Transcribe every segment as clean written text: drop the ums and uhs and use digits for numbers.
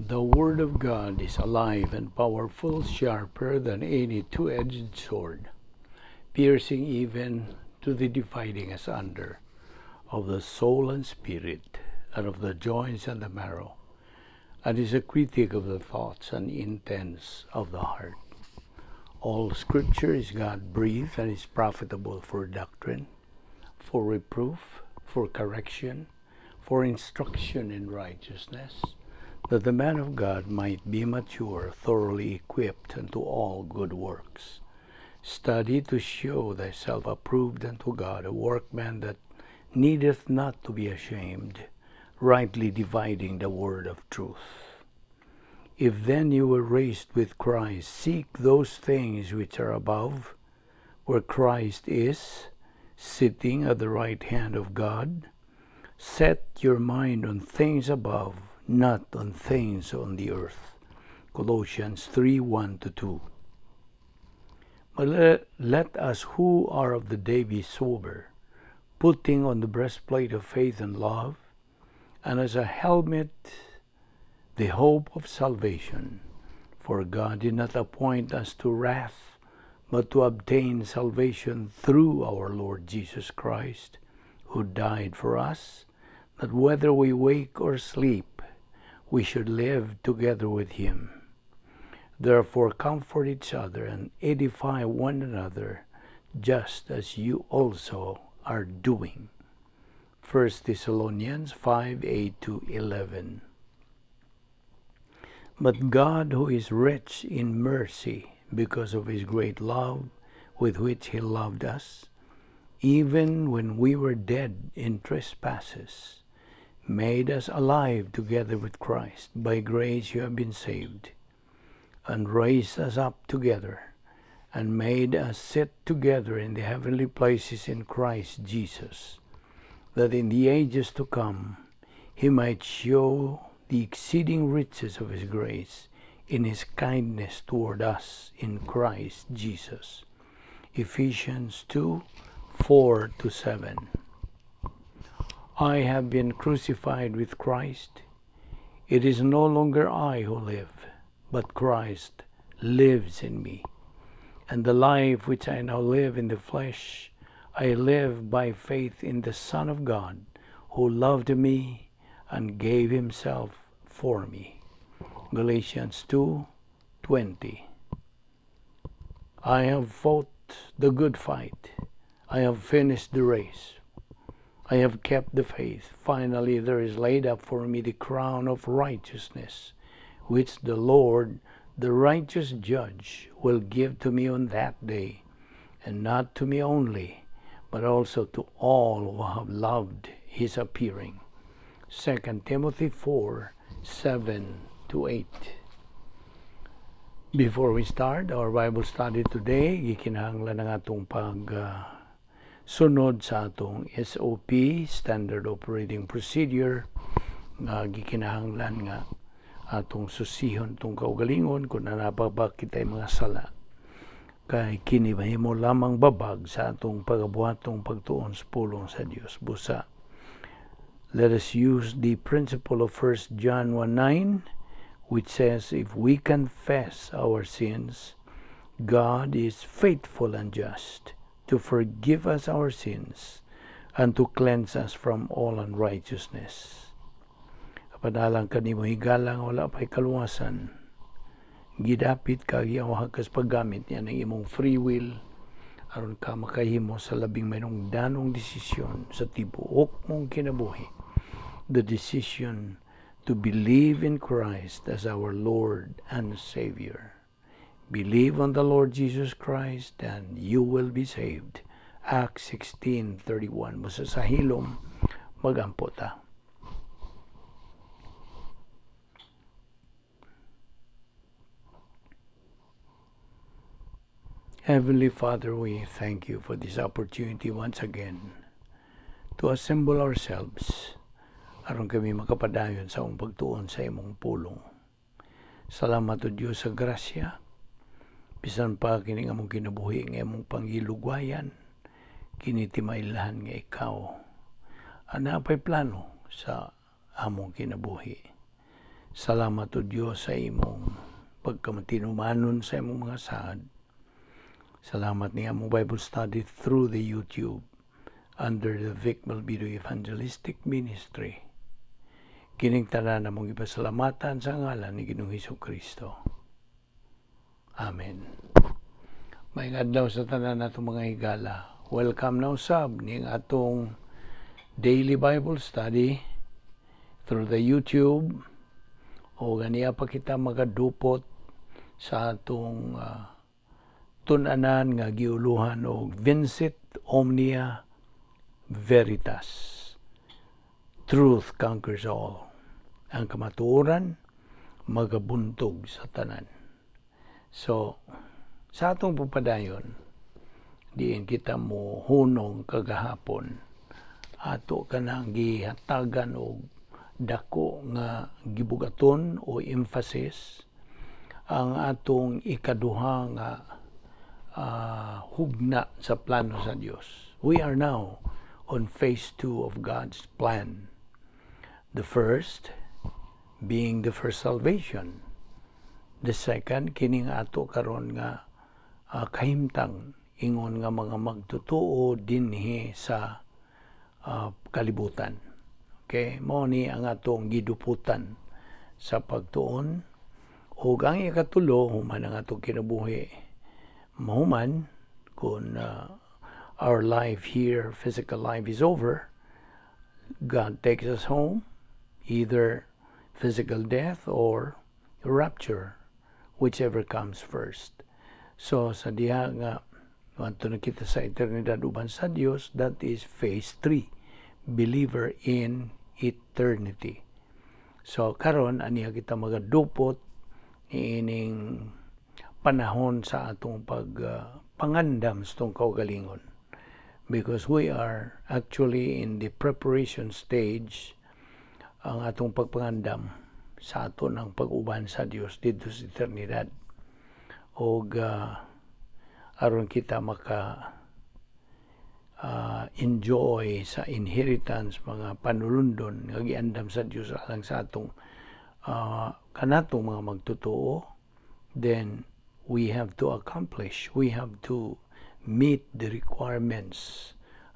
The Word of God is alive and powerful, sharper than any two-edged sword, piercing even to the dividing asunder of the soul and spirit, and of the joints and the marrow, and is a critic of the thoughts and intents of the heart. All Scripture is God-breathed and is profitable for doctrine, for reproof, for correction, for instruction in righteousness, that the man of God might be mature, thoroughly equipped unto all good works. Study to show thyself approved unto God, a workman that needeth not to be ashamed, rightly dividing the word of truth. If then you were raised with Christ, seek those things which are above, where Christ is, sitting at the right hand of God. Set your mind on things above, not on things on the earth. Colossians 3:1-2. But let us who are of the day be sober, putting on the breastplate of faith and love, and as a helmet the hope of salvation. For God did not appoint us to wrath, but to obtain salvation through our Lord Jesus Christ, who died for us, that whether we wake or sleep, we should live together with him. Therefore comfort each other and edify one another, just as you also are doing. 1 Thessalonians 5:8-11. But God, who is rich in mercy, because of his great love with which he loved us, even when we were dead in trespasses, made us alive together with Christ. By grace you have been saved, and raised us up together, and made us sit together in the heavenly places in Christ Jesus, that in the ages to come he might show the exceeding riches of his grace in his kindness toward us in Christ Jesus. Ephesians 2:4-7. I have been crucified with Christ. It is no longer I who live, but Christ lives in me. And the life which I now live in the flesh, I live by faith in the Son of God, who loved me and gave himself for me. Galatians 2:20. I have fought the good fight. I have finished the race. I have kept the faith. Finally, there is laid up for me the crown of righteousness, which the Lord, the righteous judge, will give to me on that day, and not to me only, but also to all who have loved his appearing. 2 Timothy 4:7-8. Before we start our Bible study today, gikinahanglan ang atong pag sunod sa atong SOP, Standard Operating Procedure, nga gikinahanglan nga atong susihon atong kaugalingon kung naa pa ba kitay mga sala. Kay kini mahimo lamang babag sa atong pagabuhatong pagtuon sa pulong sa Dios. Busa, let us use the principle of 1 John 1:9, which says, if we confess our sins, God is faithful and just to forgive us our sins and to cleanse us from all unrighteousness. Apan alang kanimo higala nga wala pa'y kaluwasan, gidapit ka, giawhag kas paggamit niya ng imong free will aron ka makahimo sa labing mahinungdanong desisyon sa tibuok mong kinabuhi. The decision to believe in Christ as our Lord and Savior. Believe on the Lord Jesus Christ and you will be saved. Acts 16:31. Busa sa hilom, magampo ta. Heavenly Father, we thank you for this opportunity once again to assemble ourselves aron kami makapadayon sa among pagtuon sa imong pulong. Salamat o Diyos sa grasya. Bisan pa kini among kinabuhi nga imong pangilugwayan, kini timailhan nga ikaw. Ana pa'y plano sa among kinabuhi. Salamat, O Diyos, sa imong pagkamatinumanon sa imong mga saad. Salamat ni among Bible study through the YouTube under the Vic Malbido Evangelistic Ministry. Kining tanan among ipasalamatan sa ngalan ni Ginoong Hesus Kristo. Amen. Maayong adlaw sa tanan natong mga higala. Welcome na usab ning atong daily Bible study through the YouTube o ganiya pa kita magadupot sa atong tun-anan nga giuluhan og Vincit Omnia Veritas. Truth conquers all. Ang kamatuoran magabuntog sa tanan. So, sa atong pagpadayon, diin kita mo hunong kagahapon, ato kanang gihatagan og dako nga gibugaton o emphasis ang atong ikaduha nga hugna sa plano sa Dios. We are now on phase 2 of God's plan. The first being the first salvation. The second, kining ato karon nga kahimtang ingon nga mga magtotoo dinhi sa kalibutan. Okay, mao ni ang atong giduputan sa pagtuon ug ang ikatulo, human ang atong kinabuhi mahuman, kung our life here, physical life, is over, God takes us home, either physical death or rapture, whichever comes first. So sa diha nga moadto na kita sa eternidad uban sa Dios, that is phase 3, believer in eternity. So karon aniya kita magadupot niining panahon sa atong pag pangandam sa atong kaugalingon because we are actually in the preparation stage, ang atong pagpangandam sa ato ng pag-uban sa Dios didto sa eternidad og aron kita maka enjoy sa inheritance, mga panulundon nga giandam sa Dios alang sa atong kanatong mga magtotoo. Then we have to accomplish, we have to meet the requirements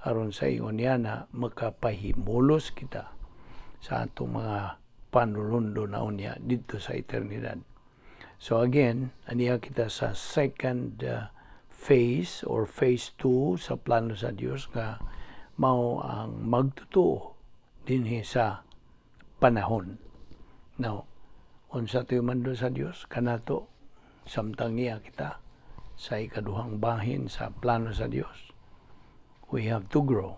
aron sa ingon niya na makapahimulos kita sa atong mga panulundo na unya didto sa eternidad. So again, aniya kita sa second phase or phase 2 sa plano sa Dios nga mao ang magtotoo dinhi sa panahon. Now, unsa to'y mando sa Dios kanato samtang niya kita sa ikaduhang bahin sa plano sa Dios? We have to grow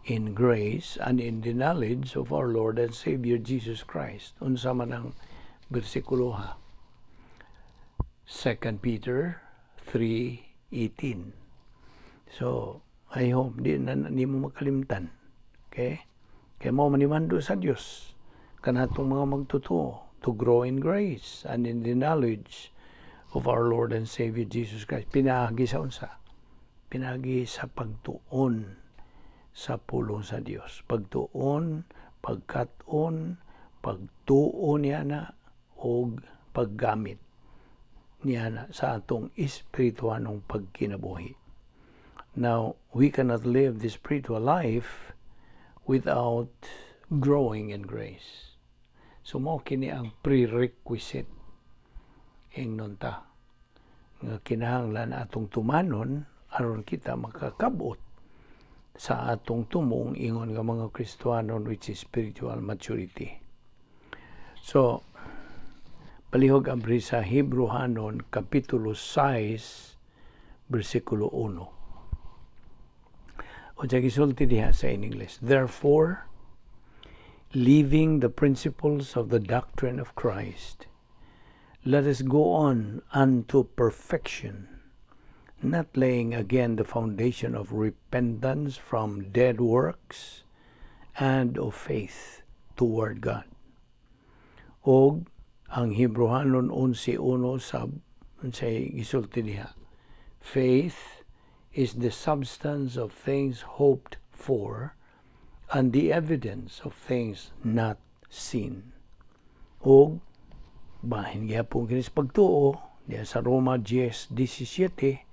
in grace and in the knowledge of our Lord and Savior Jesus Christ. Unsa man ang bersikulo ha? 2 Peter 3:18. So, I hope di na nimo makalimtan. Okay? Kay mao man mando sa Dios kanatong mga magtotoo to grow in grace and in the knowledge of our Lord and Savior Jesus Christ. Pinaagi sa unsa? Pinaagi sa pagtuon sa pulong sa Dios. Pagtuon, pagkat-on, pagtuo niya na og paggamit niya na sa atong espirituanong pagkinabuhi. Now, we cannot live the spiritual life without growing in grace. So mao kini ang prerequisite ingnon ta nga kinahanglan atong tumanon aron kita makakabot sa atong tumong ingon nga mga Kristohanon, which is spiritual maturity. So, palihog abri sa Hebreohanon Kapitulo 6 bersikulo 1. Unsa gisulti diha sa in English? "Therefore, leaving the principles of the doctrine of Christ, let us go on unto perfection, not laying again the foundation of repentance from dead works and of faith toward God." Og ang Hebreohanon 11:1 sab, unsay gisulti diha? "Faith is the substance of things hoped for and the evidence of things not seen." Og bahin gyapon kini sa pagtuo diya sa Roma 10:17,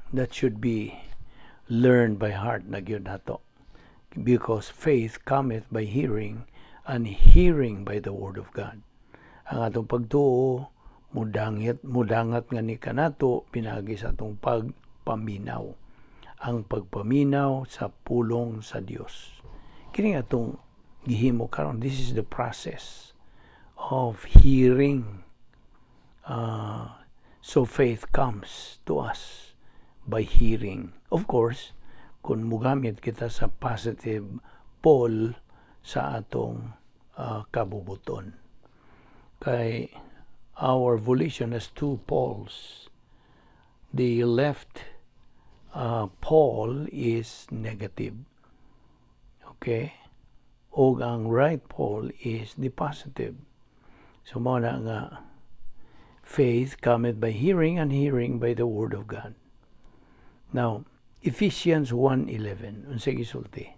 that should be learned by heart na gyud nato, because faith cometh by hearing, and hearing by the word of God. Ang atong pagtuo mudangit mudangat nga ni kanato pinagi sa atong pagpaminaw, ang pagpaminaw sa pulong sa Dios. Kini atong gihimo karon, this is the process of hearing. So faith comes to us by hearing. Of course, kung mugamit kita sa positive pole sa atong kabubuton. Kay our volition has two poles. The left pole is negative. Okay? Og ang right pole is the positive. So mao na nga faith cometh by hearing, and hearing by the word of God. Now, Ephesians 1:11, unsay gisulti?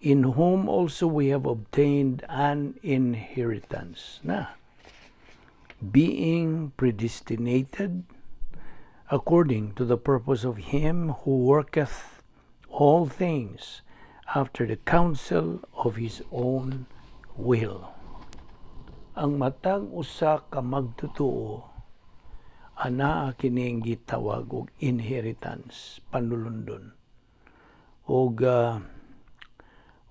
"In whom also we have obtained an inheritance." Na "being predestinated according to the purpose of him who worketh all things after the counsel of his own will." Ang matag usa ka magtotoo anaa kining gitawag og inheritance, panulundon. Og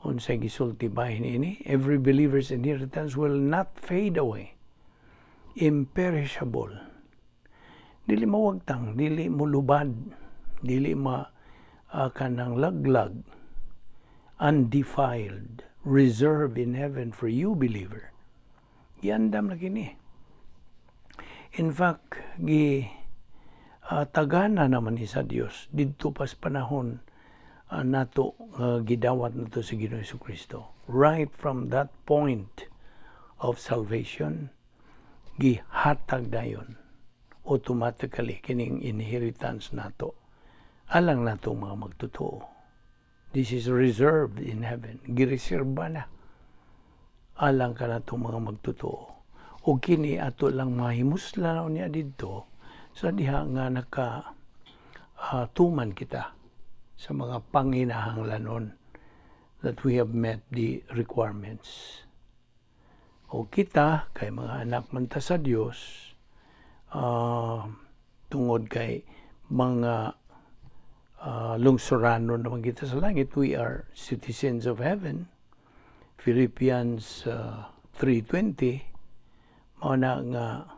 unsay gisulti bahin ini? Every believer's inheritance will not fade away. Imperishable. Dili mawagtang, dili mulubad, dili ma kanang laglag, undefiled, reserved in heaven for you, believer. Giandam na kini. In fact, gi tagana naman ni sa Dios didto pas panahon nato gidawat nato sa Ginoo Kristo. Right from that point of salvation, gihatag dayon automatically kining inheritance nato alang nato mga magtotoo. This is reserved in heaven. Gireserba na alang kanato mga magtotoo. Ug kini ato lang mahimuslan na niya didto sa diha nga naka tuman kita sa mga panginahanglanon, that we have met the requirements. O kita kay mga anak man ta sa Dios, tungod kay mga lungsurano naman kita sa langit, we are citizens of heaven. Philippians 3:20, mao na nga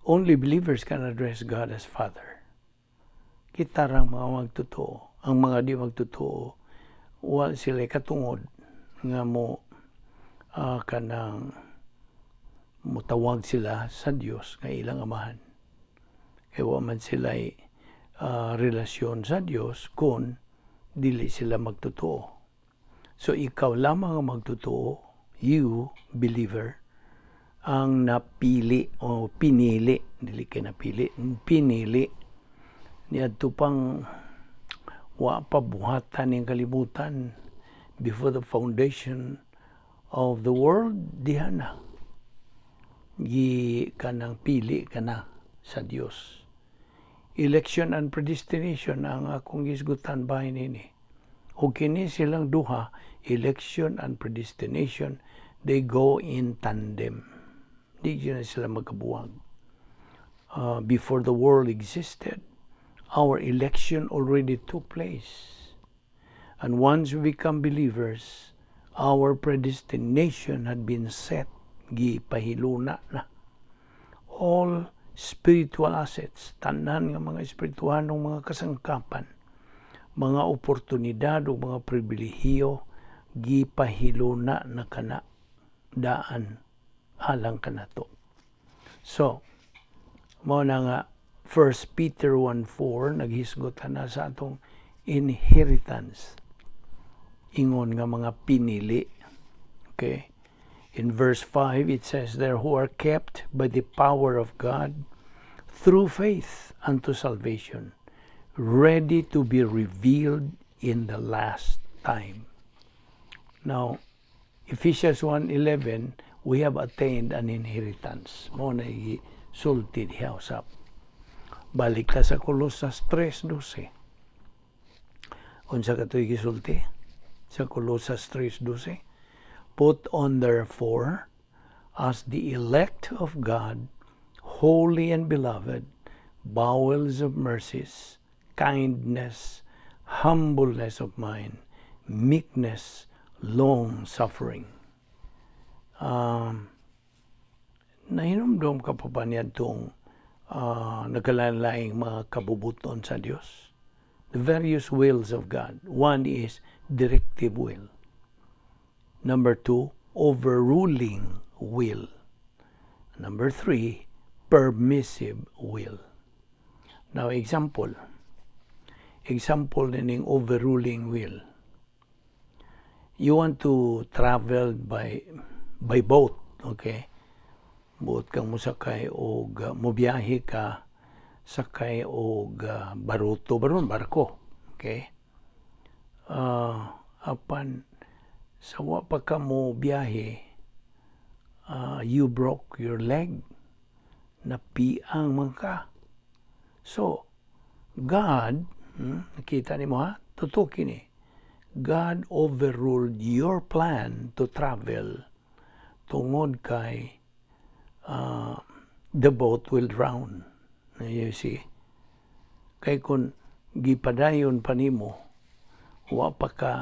only believers can address God as Father. Kita rang mga magtotoo. Ang mga di magtotoo, wa sila katungod nga mo kanang mutawag sila sa Dios nga ilang amahan. Kay wa man sila relasyon sa Dios kung dili sila magtotoo. So ikaw lamang ang magtotoo, you believer, ang napili o pinili, dili kay napili, pinili niadto pang wa pa buhatan ning kalibutan, before the foundation of the world, diha na gi kanang pili ka na sa Dios. Election and predestination ang akong gisgutan bahin ini. Ug kini silang duha, election and predestination, they go in tandem. Di na sila magkabuwag. Before the world existed, our election already took place. And once we become believers, our predestination had been set, gipahiluna na. All spiritual assets, tanan nga mga espirituhanong mga kasangkapan, mga oportunidad o mga pribilehiyo, gipahiluna na kana daan alang kanato. So, mao na nga 1 Peter 1:4 naghisgot na sa atong inheritance ingon nga mga pinili. Okay? In verse 5 it says there, "Who are kept by the power of God through faith unto salvation, ready to be revealed in the last time." Now, Ephesians 1:11, we have attained an inheritance. Mao na sulti diha usab. Balik ta sa Colosas 3:12. Unsa kato'y gisulti sa Colosas 3:12? "Put on therefore, as the elect of God, holy and beloved, bowels of mercies, kindness, humbleness of mind, meekness, long suffering." Nahinumdom ka pa ba niadtong nagkalain-laing mga kabubuton sa Dios? The various wills of God. One is directive will. Number two, overruling will. Number three, permissive will. Now, example. Example ning overruling will. You want to travel by boat, okay? Buot kang musakay og mobiyahe ka sakay og baruto baron barko, okay? Apan sa wa pa ka mo biyahe, you broke your leg, napiang man ka. So, God, nakita nimo ha, totoo kini. God overruled your plan to travel tungod kay the boat will drown. You see? Kay kung gipadayon pa nimo, wa pa ka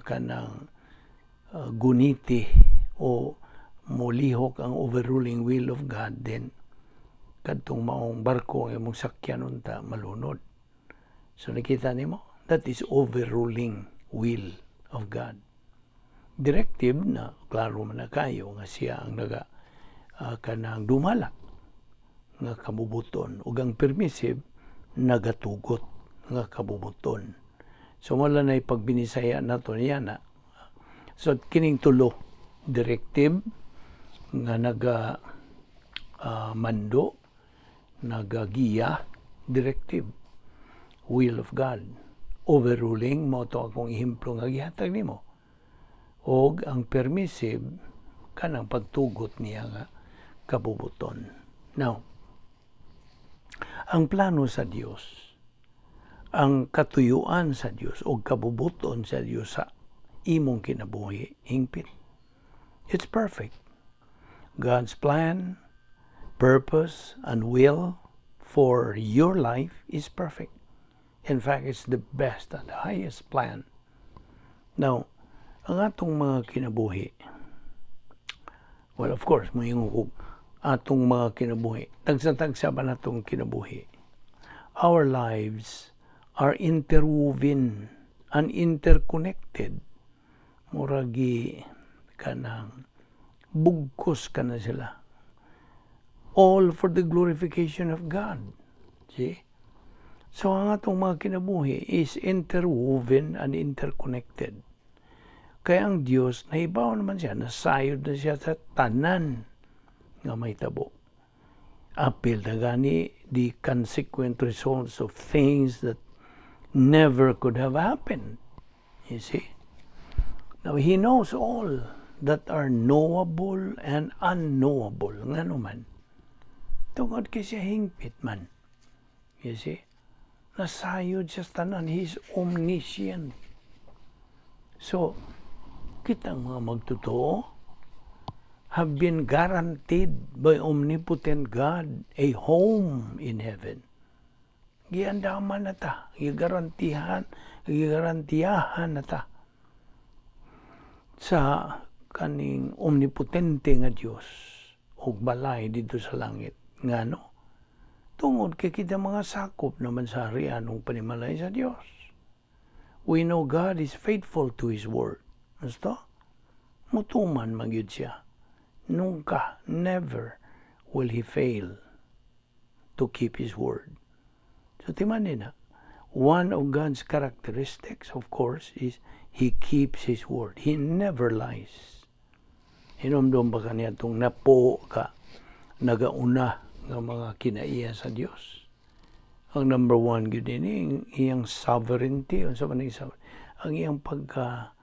kanang guniti o molihok ang overruling will of God, then kadtong maong barko ang imong sakyan unta malunod. So nakita nimo, that is overruling will of God. Directive na klaro man na kayo nga siya ang naga kanang dumala nga kabubuton, ug ang permissive, nagatugot nga kabubuton. So wala na ipagbinisaya nato niya na. So kining tulo, directive nga naga mando, nagagiya, directive will of God. Overruling mao to akong ehemplo nga gihatag nimo. Og ang permissive, kanang pagtugot niya nga kabubuton. Now, ang plano sa Dios, ang katuyuan sa Dios o kabubuton sa Dios sa imong kinabuhi, hingpit. It's perfect. God's plan, purpose, and will for your life is perfect. In fact, it's the best and the highest plan. Now, ang atong mga kinabuhi, well, of course, moingon ko, atong mga kinabuhi, tagsa-tagsa ba natong kinabuhi? Our lives are interwoven and interconnected. Muragi kanang bugkos ka na sila. All for the glorification of God. See? So ang atong mga kinabuhi is interwoven and interconnected. Kaya ang Diyos, nahibaw naman siya, nasayod na siya sa tanan nga mahitabo. Apil na gani the consequent results of things that never could have happened. You see? Now, He knows all that are knowable and unknowable. Ngano man? Tungod kay siya hingpit man. You see? Nasayod siya sa tanan. He's omniscient. So, kitang mga magtotoo have been guaranteed by omnipotent God a home in heaven. Giandaman na ta, gigarantihan, gigarantiyahan na ta sa kaning omnipotente nga Dios og balay didto sa langit. Ngano? Tungod kay kita mga sakop naman sa harian ng panimalay sa Dios. We know God is faithful to His word. Gusto? Mutuman man gyud siya. Nunca, never will He fail to keep His word. So timanin na, one of God's characteristics, of course, is He keeps His word. He never lies. Hinumdum ba kaniya itong napo ka nagauna nga mga kinaiya sa Dios? Ang number one gyud ini iyang sovereignty, unsa man ang iyang pagka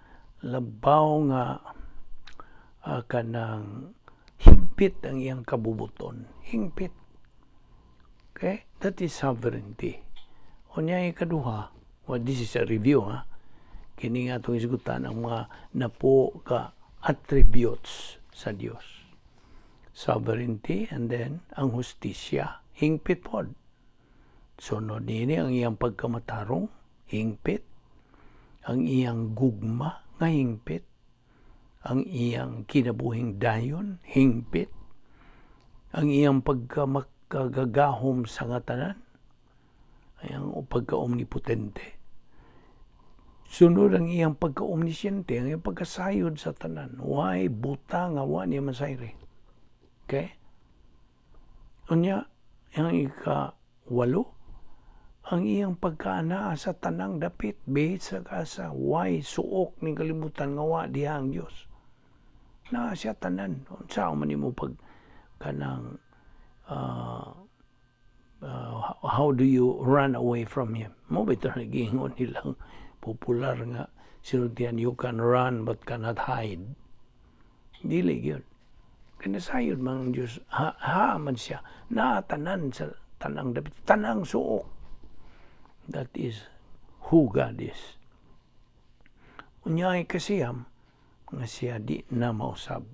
labaw nga Kanang hingpit ang iyang kabubuton. Hingpit. Okay? That is sovereignty. Unya, ikaduha, well, this is a review, ha? Kini nga atong isgutan ang mga napo ka attributes sa Dios. Sovereignty and then ang hustisya, hingpit pod. Sunod niini, ang iyang pagkamatarong, hingpit. Ang iyang gugma nga hingpit. Ang iyang kinabuhing dayon, hingpit. Ang iyang pagkamakagagahom sa nga tanan, ang pagka-omnipotente. Sunod, ang iyang pagka-omnisciente, ang iyang pagkasayod sa tanan. Way butang nga wa niya masayri? Okay? Unya, ang ika-walo, ang iyang pagkaanaa sa tanang dapit, bisag asa, way suok ni kalibutan nga wa diha ang Dios. Naa siya tanan. Unsa man nimo pag kanang how do you run away from Him? Mao bitaw nagiingon nilang popular nga sinultian, "You can run but cannot hide." Dili gyud. Kinasayod man ang Diyos, ha, ha man siya, naatanan sa tanang dapit, tanang suok. That is who God is. Unya, ikasiyam, nga siya di na mausab.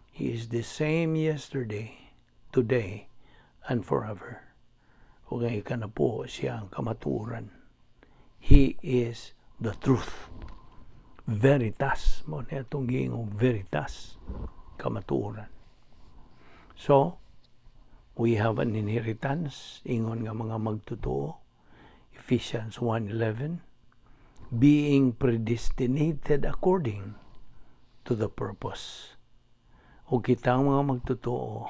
He is the same yesterday, today, and forever. Ug ang ikanapulo, siya ang kamatuoran. He is the truth. Veritas. Mao ni atong giingong veritas. Kamatuoran. So, we have an inheritance, ingon nga mga magtotoo. Ephesians 1:11, being predestinated according to the purpose. O kitang mga magtotoo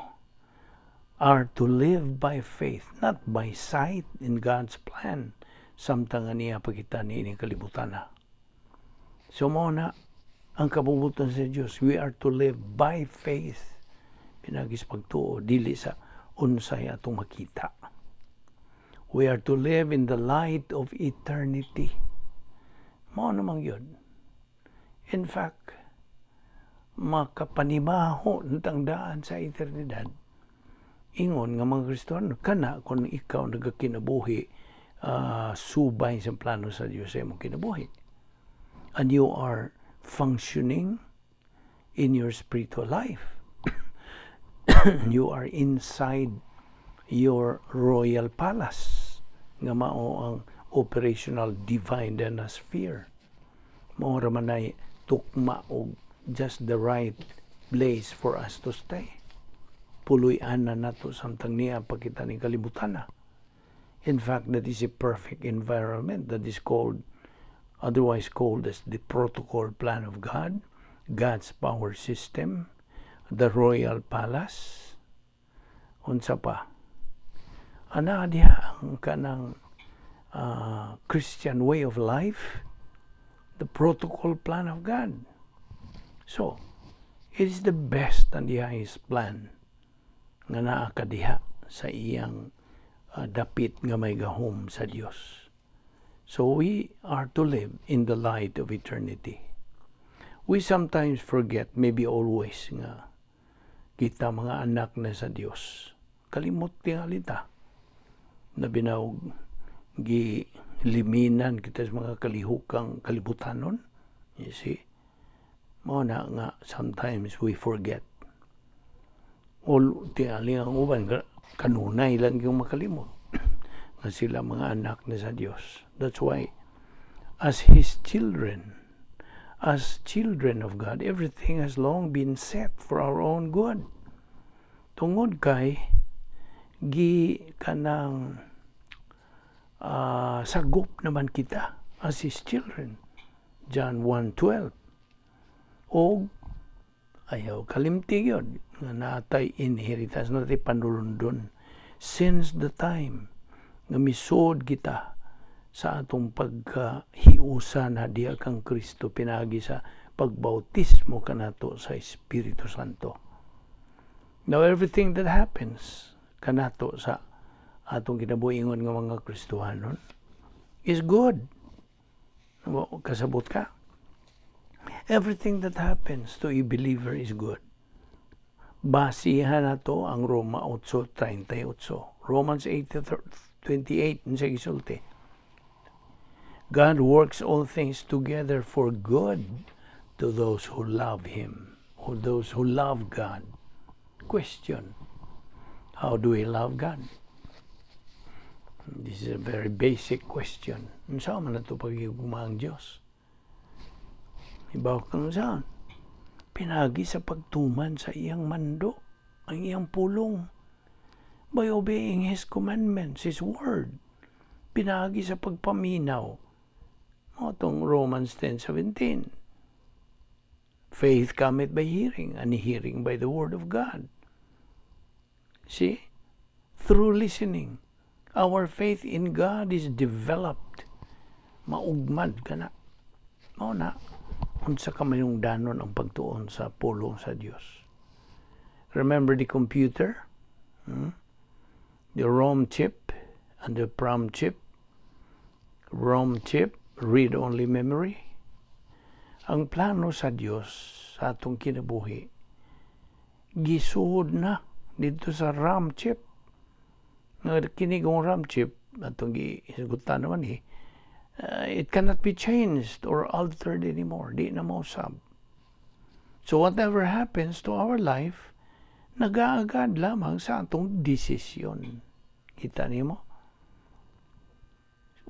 are to live by faith, not by sight, in God's plan samtang nga niya pagkita niining kalibutan na. So mao na ang kabubuton sa Dios. We are to live by faith. Pinaagi sa pagtuo, dili sa unsay atong makita. We are to live in the light of eternity. Mao namang yun. In fact, makapanimaho ng daan sa eternidad. Ingon nga mga Kristiyano, kana kung ikaw nagakinabuhi subay sa plano sa Diyos sa imong kinabuhi. And you are functioning in your spiritual life. You are inside your royal palace nga mao ang operational divine sphere. Mao ra man ay tukma og just the right place for us to stay. Puloy-an na nato samtang niya pakita ning kalibutan na. In fact, that is a perfect environment that is called, otherwise called as the protocol plan of God, God's power system, the royal palace. Unsa pa? Ana diha ang kanang Christian way of life, the protocol plan of God. So, it is the best and the highest plan nga naa ka diha sa iyang dapit nga may gahom sa Dios. So we are to live in the light of eternity. We sometimes forget, maybe always, nga kita mga anak na sa Dios. Kalimot tingali ta na binawg gi liminan kita sa mga kalihukang kalibutanon. You see? Mao na nga sometimes we forget. All tingali ang uban kanunay lang yung makalimot nga sila mga anak na sa Dios. That's why as His children, as children of God, everything has long been set for our own good. Tungod kay gi kanang sagop naman kita as His children. John 1:12. Og ayaw kalimti yun nga natay inheritance, natay panulundon since the time nga misod kita sa atong pagkahiusa na diha kang Kristo pinagi sa pagbautismo kanato sa Espiritu Santo. Now, everything that happens kanato sa atong kinabuhi, ingon nga mga Kristohanon, is good. Kasabot ka? Everything that happens to a believer is good. Basihan nato ang Roma 8:38. Romans 8:28, unsa gisulti? God works all things together for good to those who love Him, or those who love God. Question: how do we love God? This is a very basic question. Unsa man nato paghigugma ang Diyos? Ibaw kang saan? Pinagi sa pagtuman sa iyang mando, ang iyang pulong. By obeying His commandments, His word. Pinagi sa pagpaminaw. Mao tong Romans 10:17. Faith cometh by hearing, and hearing by the word of God. See? Through listening, our faith in God is developed. Maugmad ka na. Mao na, unsa ka danon ang pagtuon sa pulong sa Dios. Remember the computer? Hmm? The ROM chip and the PROM chip. ROM chip, read-only memory. Ang plano sa Dios sa atong kinabuhi, gisuod na dito sa RAM chip. Nga kini kong RAM chip, atong gihisgutan naman eh, it cannot be changed or altered anymore. Di na mausab. So whatever happens to our life, nagaagad lamang sa atong desisyon. Kita nimo?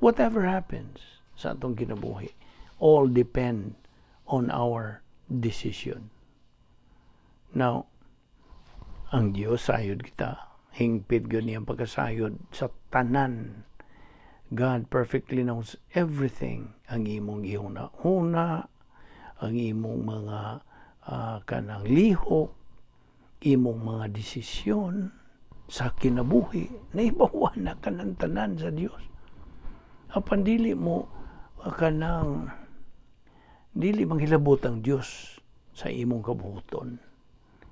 Whatever happens sa atong kinabuhi, all depend on our decision. Now, ang Diyos sayod kita, hingpit gyud niyang pagkasayod sa tanan. God perfectly knows everything, ang imong gihuna-huna, ang imong mga kanang lihok, imong mga desisyon sa kinabuhi, naibawan na kanang tanan sa Dios. Apan dili mo kanang dili manghilabot ang Dios sa imong kabuhuton.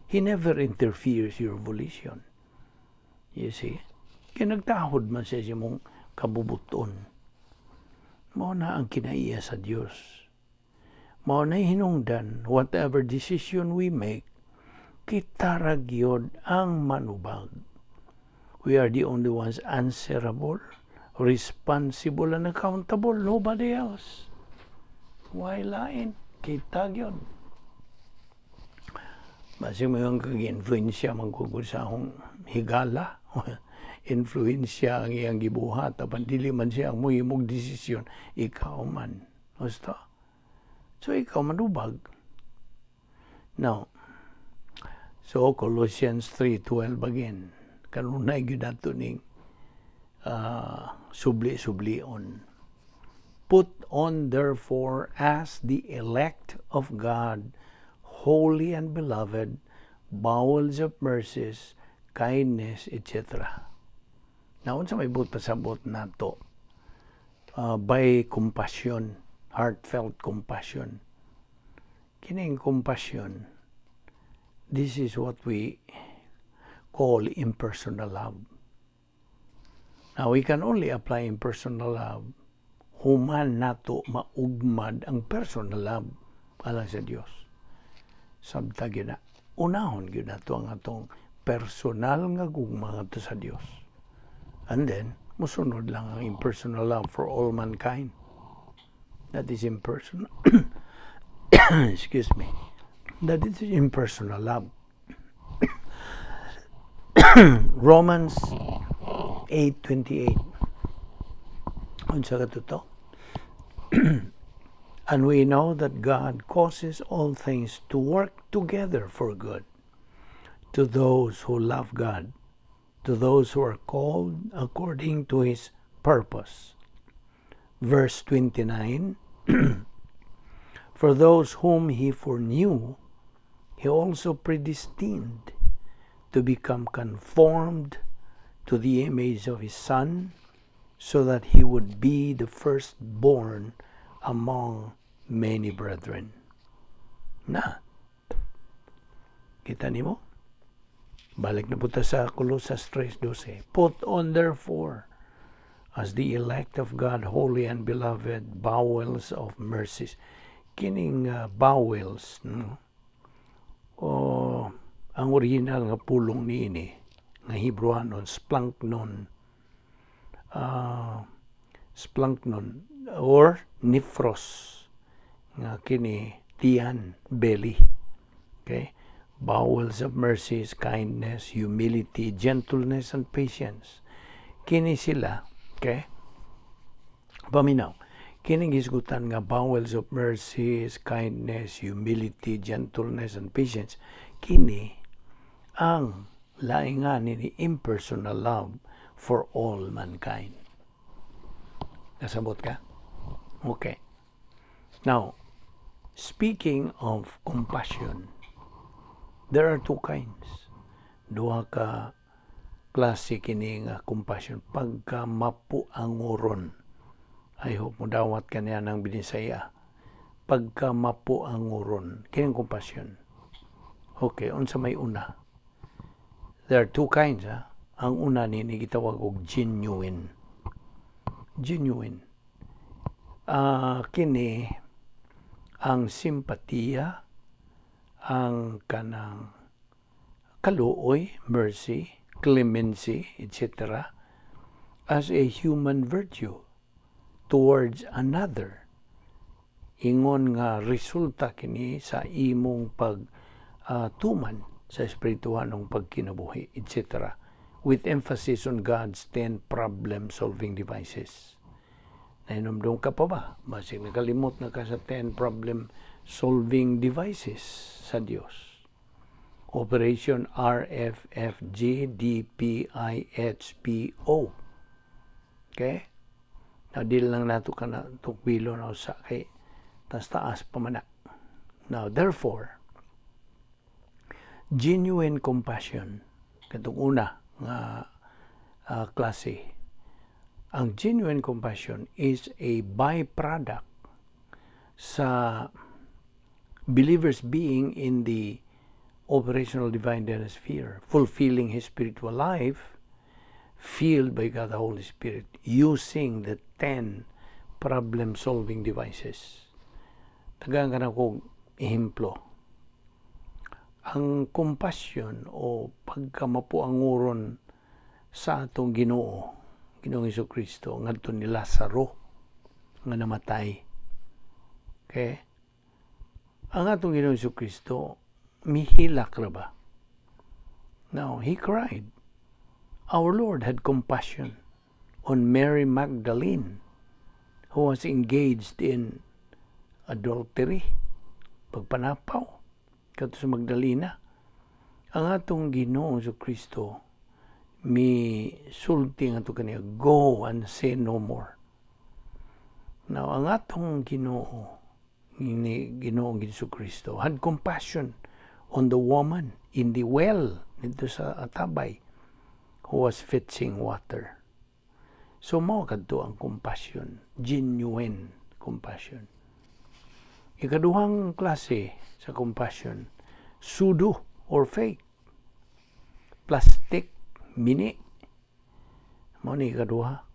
He never interferes your volition. You see? Kaya nagtahod man siya sa imong kabubuton. Mao na ang kinaiya sa Dios. Mao na hinungdan, whatever decision we make, kita ra gyud ang manubag. We are the only ones answerable, responsible, and accountable. Nobody else. Why lain? Kita gyud. Basi mo yung kag-influensya man gud sa akong higala. Influensya ang iyang gibuhat. Apan dili man siya ang muhimog desisyon. Ikaw man. Basta. So ikaw manubag. Now, so Colossians 3:12 again. Kanunay gyud nato ning subli-sublion. Put on therefore as the elect of God, holy and beloved, bowels of mercies, kindness, etc. Now, unsa may buot pasabot nato? By compassion, heartfelt compassion. Kining compassion, this is what we call impersonal love. Now, we can only apply impersonal love human nato maugmad ang personal love alang sa Dios. Sabta gyud na. Unahon gyud nato ang atong personal nga gugma ngadto sa Dios. And then, musunod lang ang impersonal love for all mankind. That is impersonal. Excuse me. That is impersonal love. Romans 8:28. Unsa ka to? And we know that God causes all things to work together for good to those who love God, to those who are called according to his purpose. Verse 29. For those whom he foreknew, he also predestined to become conformed to the image of his Son, so that he would be the firstborn among many brethren. Na. Kita nimo? Balik na punta sa Colosas 3:12. Put on therefore, as the elect of God, holy and beloved, bowels of mercies. Kining bowels, no? O ang original nga pulong niini nga Hebrewanon, splanknon, splanknon or nephros, nga kini tiyan, belly. Okay, bowels of mercies, kindness, humility, gentleness and patience, kini sila. Okay, paminaw, kining hisgutan nga bowels of mercies, kindness, humility, gentleness and patience, kini ang laingan ni impersonal love for all mankind. Kasabot ka? Okay. Now, speaking of compassion, there are two kinds. Duha ka klase kini nga compassion, pagka mapuanguron. I hope mo dawat ka niya ng Binisaya. Pagka mapuanguron, kining compassion. Okay, unsa may una? There are two kinds, ha? Ang una ni gitawag og genuine. Genuine. Kini ang simpatiya, ang kanang kaluoy, mercy, clemency, etc. as a human virtue towards another. Ingon nga resulta kini sa imong pag tuman sa espirituhanong pagkinabuhi, etc. With emphasis on God's 10 problem-solving devices. Nahinumdum ka pa ba? Basig nakalimot na ka sa 10 problem-solving devices sa Dios. Operation RFFGDPIHPO. Okay? Now, dili lang nato ka na tukwilo na usa kay tas taas pa man na. Now, therefore, genuine compassion, katong una nga klase, ang genuine compassion is a byproduct sa believers being in the operational divine sphere, fulfilling his spiritual life, filled by God the Holy Spirit, using the 10 problem-solving devices. Tagaan ka na kong ehemplo. Ang compassion o pagkamapuanguron sa atong Ginoo, Ginoong Hesus Kristo, ngadto ni Lazaro nga namatay. Okay? Ang atong Ginoong Hesus Kristo mihilak ra ba? Now, he cried. Our Lord had compassion on Mary Magdalene, who was engaged in adultery, pagpanapaw, kadto sa Magdalena. Ang atong Ginoong Hesus Kristo mi sulti nga kaniya, "Go and sin no more." Now, ang atong Ginoo, ni Ginoong Hesus Kristo, had compassion on the woman in the well dito sa atabay who was fetching water. So mao kadto ang compassion, genuine compassion. Ikaduhang klase sa compassion, pseudo or fake. Plastic, mini. Mao ni ikaduha.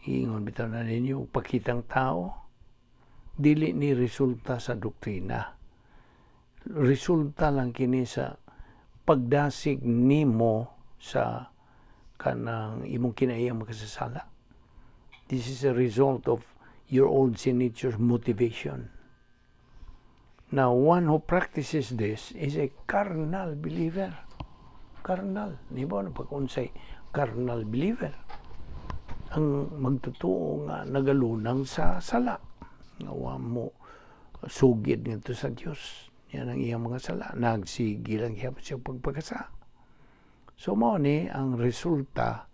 Ingon bitaw na ninyo, pakitang tao, dili ni resulta sa doktrina. Resulta lang kini sa pagdasig nimo sa kanang imong kinaiyang makasasala. This is a result of your old sin nature's motivation. Now, one who practices this is a carnal believer. Carnal. Di ba? Ano pag unsay carnal believer? Ang magtotoo nga nagalunang sa sala. Nga wa mo sugid ngadto sa Dios. Yan ang iyang mga sala. Nagsige lang siya siya pagpakasa. So mao ni ang resulta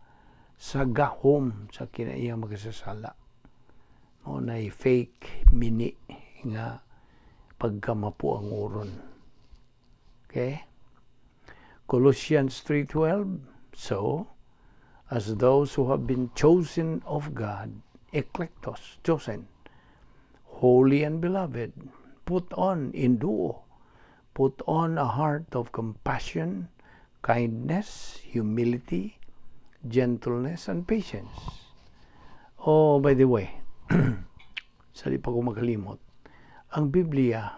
sa gahom sa kinaiyang makasasala. Mao na fake, mini nga pagkamapuanguron. Okay? Colossians 3:12. So, as those who have been chosen of God, eklektos, chosen, holy and beloved, put on in duo, put on a heart of compassion, kindness, humility, gentleness, and patience. Oh, by the way, sa di pa ko makalimot, Ang Biblia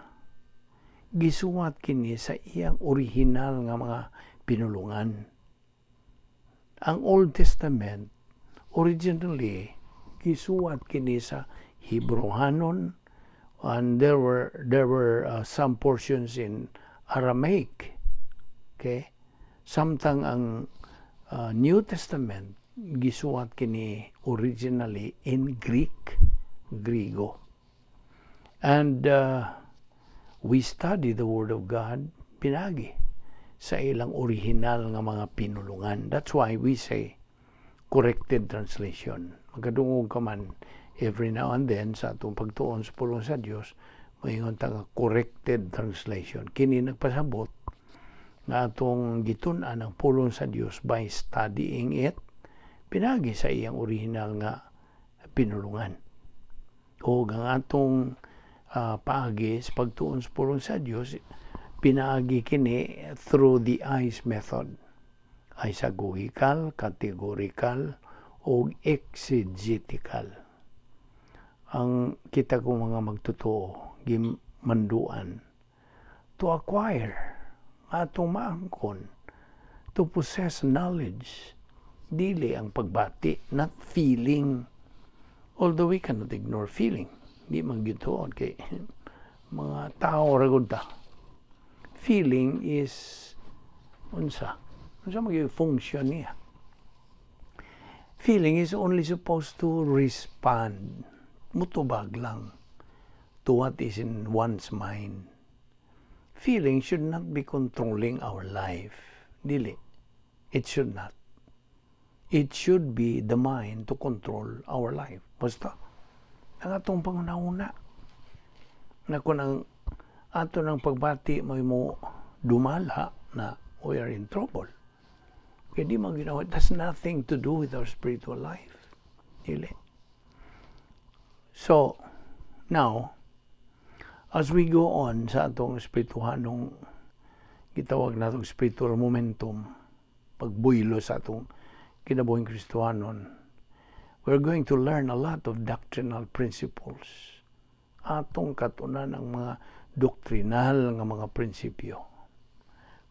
gisuwat kini sa iyang orihinal nga mga pinulungan. Ang Old Testament originally gisuwat kini sa Hebrehanon and there were some portions in Aramaic. Okay? Samtang ang New Testament gisuwat kini originally in Greek, Grigo. And we study the Word of God pinagi sa ilang original nga mga pinulungan. That's why we say corrected translation. Magkadungog ka man every now and then sa atong pagtuon sa pulong sa Dios, moingon ta nga corrected translation. Kini nagpasabot nga atong gitun-an ang pulong sa Dios by studying it pinagi sa iyang original nga pinulungan. O ang atong paagi sa pagtuon sa pulong sa Dios, pinaagi kini through the ICE method. Isagogical, categorical, o exegetical. Ang kita kong mga magtotoo, gimanduan to acquire, atong maangkon, to possess knowledge, dili ang pagbati, not feeling. Although we cannot ignore feeling. Di man gyud tuod kay mga tao ra gud ta. Feeling is unsa? Unsa man gyud function niya? Feeling is only supposed to respond. Mutubag lang to what is in one's mind. Feeling should not be controlling our life. Dili. It should not. It should be the mind to control our life. Basta, ang atong panghuna-huna. Na kung ang ato ng pagbati mo dumala na, we are in trouble. Kaya di man ginawa. It has nothing to do with our spiritual life. Dili. So, now, as we go on sa atong espirituhanong gitawag natong spiritual momentum, pagbuylo sa atong kinabuhing Kristohanon, we're going to learn a lot of doctrinal principles. Atong katunan ang mga doktrinal nga mga prinsipyo.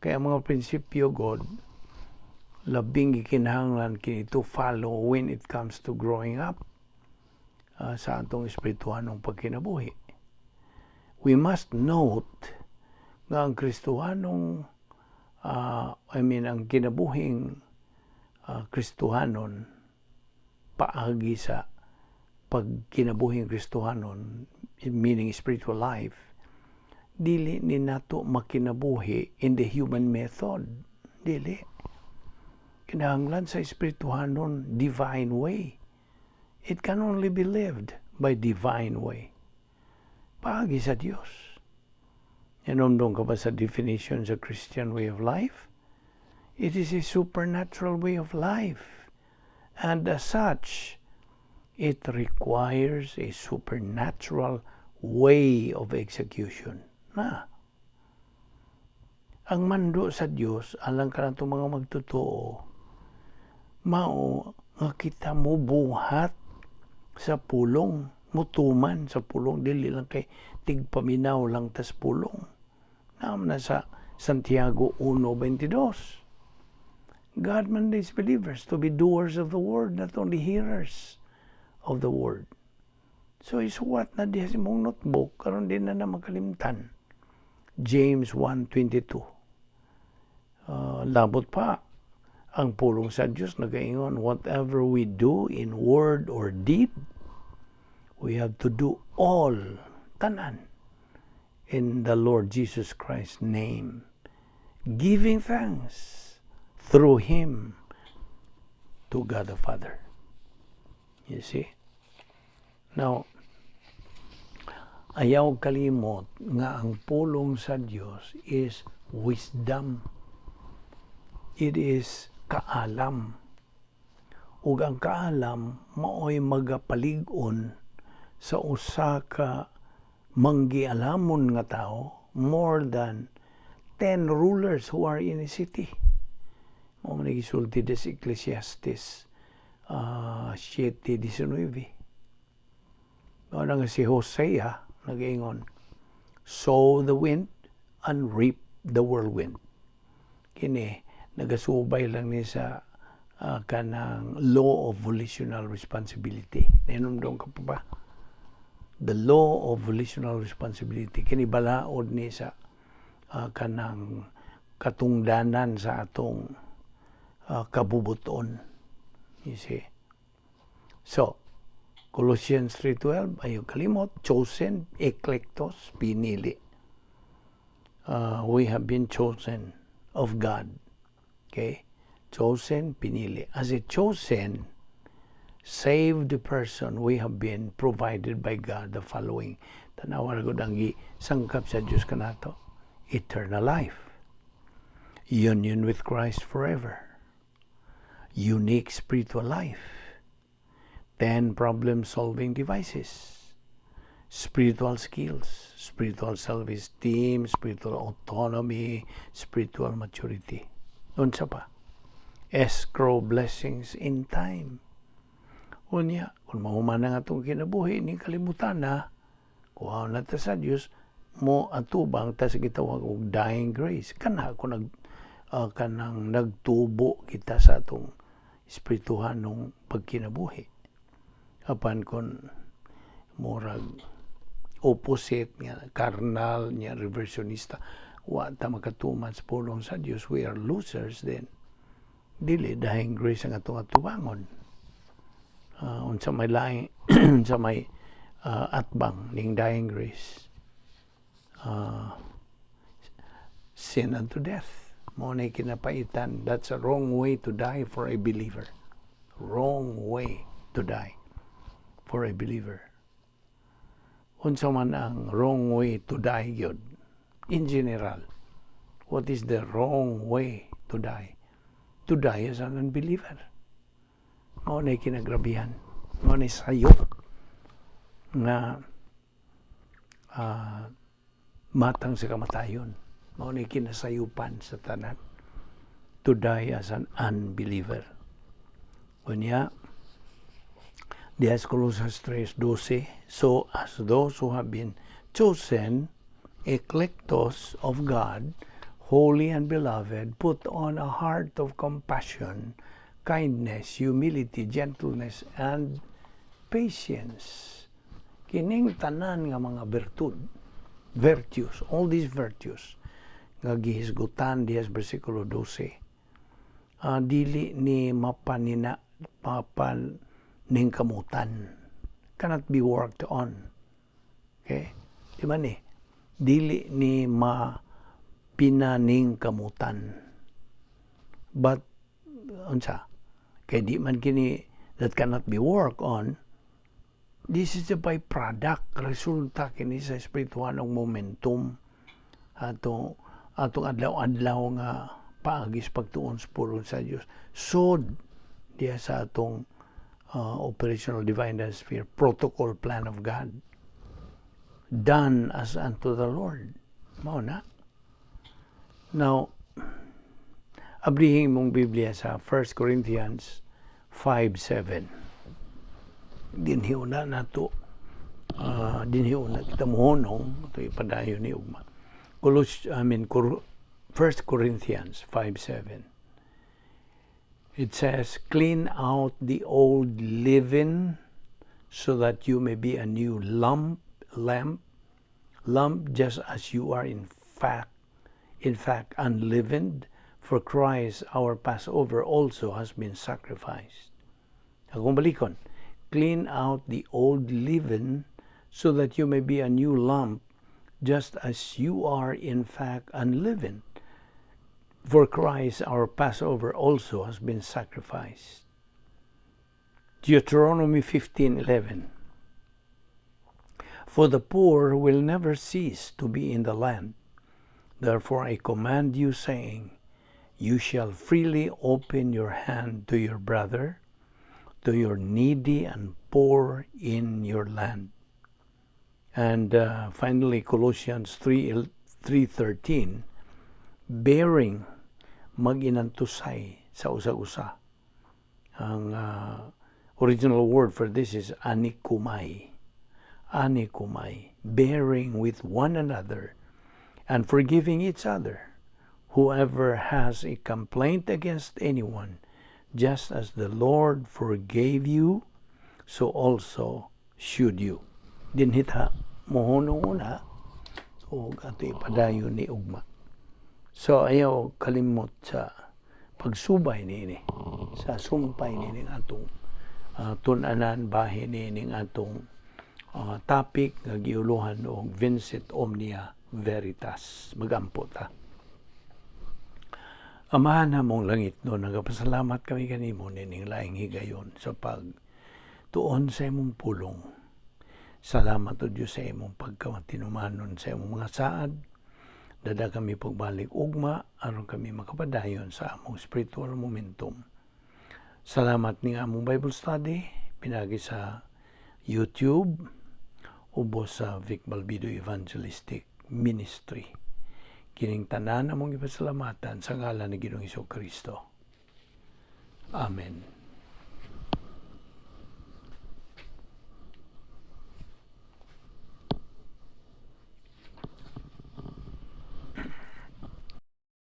Kaya ang mga prinsipyo gud, labing gikinahanglan kini to follow when it comes to growing up sa atong espirituhanong pagkinabuhi. We must note nga ang Kristohanong I mean, ang kinabuhing Kristohanon paagi sa pagkinabuhing Kristohanon, meaning spiritual life, dili ni nato makinabuhi in the human method. Dili. Kinahanglan sa espirituhanon, divine way. It can only be lived by divine way. Paagi sa Dios. Nahinumdom ka ba sa definition sa Christian way of life? It is a supernatural way of life. And as such, it requires a supernatural way of execution. Na. Ang mando sa Dios alang kanatong mga magtotoo, mao nga kita mo buhat sa pulong, mutuman sa pulong, dili lang kay tigpaminaw lang tas pulong. Naa na sa Santiago 1:22. God mandates believers to be doers of the word, not only hearers of the word. So isuwat na diha sa imong notebook karon di na na makalimtan. James 1:22. Labot pa ang pulong sa Diyos nagaingon, whatever we do in word or deed, we have to do all, tanan, in the Lord Jesus Christ's name, giving thanks through Him to God the Father. You see? Now, ayaw kalimot nga ang pulong sa Dios is wisdom. It is kaalam. Ug ang kaalam maoy magapalig-on sa usa ka manggialamon nga tao more than 10 rulers who are in a city. Mao man gisulti des Ecclesiastes 7:19. Mao na nga si Hosea nagaingon, Sow the wind and reap the whirlwind. Kini nagasubay lang ni sa kanang law of volitional responsibility. Nahinumdom ka pa ba? The law of volitional responsibility kini balaod ni sa kanang katungdanan sa atong kabubuton. You see? So, Colossians 3:12, ayaw kalimot, chosen, eklektos, pinili. We have been chosen of God. Okay? Chosen, pinili. As a chosen, saved person, we have been provided by God the following. Tanawa gud ang sangkap sa Diyos kanato. Eternal life. Union with Christ forever. Unique spiritual life. 10 problem-solving devices. Spiritual skills, spiritual self-esteem, spiritual autonomy, spiritual maturity. Unsa pa? Escrow blessings in time. Unya, kung mahuman na nga atong kinabuhi, ni kalimutan na, kuha na ta sa Dios, mo atubang ta sa gitawag og dying grace. Kana kung kanang nagtubo kita sa atong espirituhanong pagkinabuhi. Apan kung murag opposite nga carnal nya reversionista, wa ta makatuman sa pulong sa Dios, we are losers then. Dili dying grace ang atong atubangon. Unsa may laing, unsa may atbang ning dying grace? Sin unto death. Mao na kinapaitan. That's a wrong way to die for a believer. Wrong way to die for a believer. Unsa man ang wrong way to die gyud? In general, what is the wrong way to die? To die as an unbeliever. Mao na kinagrabihan. Mao na sayop nga matang sa kamatayon. Mao na kinasayupan sa tanan. To die as an unbeliever. Unya, diha sa Colossus 3:12, so as those who have been chosen, eklektos of God, holy and beloved, put on a heart of compassion, kindness, humility, gentleness, and patience. Kining tanan nga mga bertud, virtues, all these virtues, nga gihisgutan diha sa versikulo 12, dili ni mapanina, mapaningkamutan, cannot be worked on. Okay? Di ba ni? Dili ni mapinaningkamutan. But, unsa? Kay di man kini that cannot be worked on, this is the byproduct, resulta kini sa espirituhanong momentum ato atong adlaw-adlaw nga paagi sa pagtuon sa pulong sa Dios. Sod diha sa atong operational divine sphere protocol plan of God, done as unto the Lord. Mao na. Now, abrihin mong Biblia sa 1 Corinthians 5:7. Dinhi una nato, dinhi una kita mohunong ito, ipadayon ni ugma. I mean, 1 Corinthians 5:7. It says, "Clean out the old leaven so that you may be a new lump, just as you are in fact unleavened, for Christ our Passover also has been sacrificed." Akong balikon. "Clean out the old leaven so that you may be a new lump, just as you are in fact unleavened. For Christ our Passover also has been sacrificed." Deuteronomy 15:11. "For the poor will never cease to be in the land. Therefore I command you, saying, You shall freely open your hand to your brother, to your needy and poor in your land." And finally, Colossians 3, 3:13, bearing, maginantusay sa usag-usa. Ang original word for this is anikumai. Anikomai, bearing with one another and forgiving each other. Whoever has a complaint against anyone, just as the Lord forgave you, so also should you. Dinhi ta mohunong una ug ato ipadayon ni ugma. So ayaw kalimot sa pagsubay niini, sa sumpay niini atong tun-anan bahin niining atong topic nga giuluhan og Vincit Omnia Veritas. Magampo ta. Amahan namong langitnon, nagapasalamat kami kanimo nining laing higayon sa pag tuon sa imong pulong. Salamat, O Diyos, sa imong pagkamatinumanon sa imong mga saad. Dad-a kami pagbalik ugma aron kami makapadayon sa among spiritual momentum. Salamat ning among Bible study pinagi sa YouTube ubos sa Vic Balbido Evangelistic Ministry. Kining tanan among ipasalamatan sa ngalan ni Ginoong Kristo. Amen.